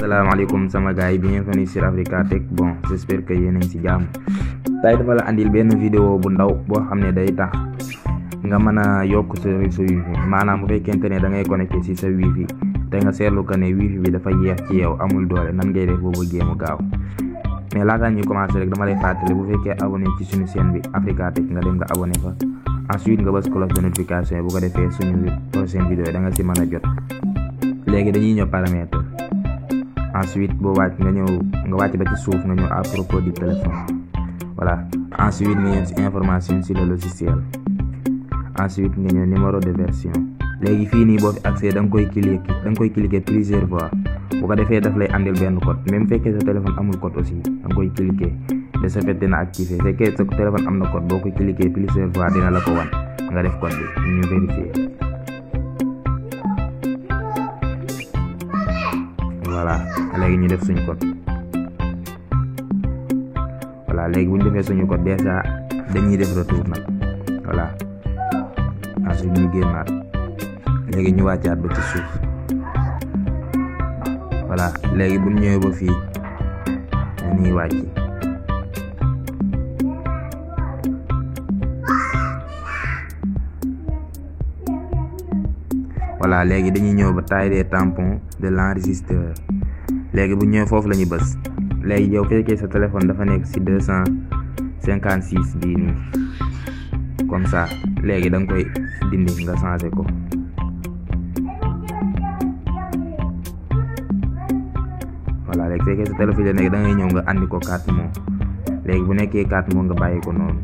Assalamualaikum sama gars yi, bienvenue sur Africa Tech. Bon, j'espère que yéen a ngi ci jàmm. Tey dama la andil benn vidéo bu ndaw boo xam ne day tax nga mën a yokk sa wifi. Maanaam bu fekkente ne da ngay connecté ci sa wifi te nga seetlu que ne wifi bi dafa yeex ci yow, amul doole, nan ngay def boo bëggee mu gaaw. Mais laata ñuy commencer rek dama lay fàttali bu fekkee abonné ci suñu chaîne bi Africa Tech nga dem nga abonné fa. Ensuite nga bës cloche de notification bu ko defee suñu prochaine vidéo da nga ci mën a jot. Léegi dañuy ñëw paramètre. Ensuite boo wàcc nga ñëw nga wàcc ba ci suuf nga ñëw à propos du téléphone. Voilà. Ensuite nga ñëw ci information sur le logiciel. Ensuite nga ñëw numéro de version. Léegi fii nii boo fi accès da nga koy cliquer plusieurs fois. Bu ko defee daf lay andil benn code, même fekkee sa téléphone amul code aussi da nga koy cliquer de ce fait dina activer. Fekkee sa téléphone am na code boo koy cliquer plusieurs fois dina la ko wan nga def code bi ñu vérifier. Voilà, léegi ñu def suñu code. Voilà, léegi bu ñu defee suñu code déjà dañuy def retour nag. Voilà, ensuite ñu génnaat. Léegi ñu wàccaat ba ci suuf. Voilà, léegi bu ñu ñëwee ba fii dañuy wàcc. Voilà, léegi dañuy ñëw ba taille des tampons de l'enregistreur. Léegi bu ñëwee foofu la ñuy bës. Léegi yow fekkee sa téléphone dafa nekk ci 256 bii nii comme ça, léegi da nga koy dindi nga changer ko. Voilà, léegi fekkee sa téléphone la nekk da ngay ñëw nga andi ko 4 mots. Léegi bu nekkee 4 mots nga bàyyi ko noonu.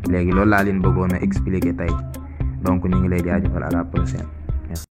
Léegi loolu laa leen bëggoon a expliquer tey, donc ñu ngi lay jaajëfal à la prochaine.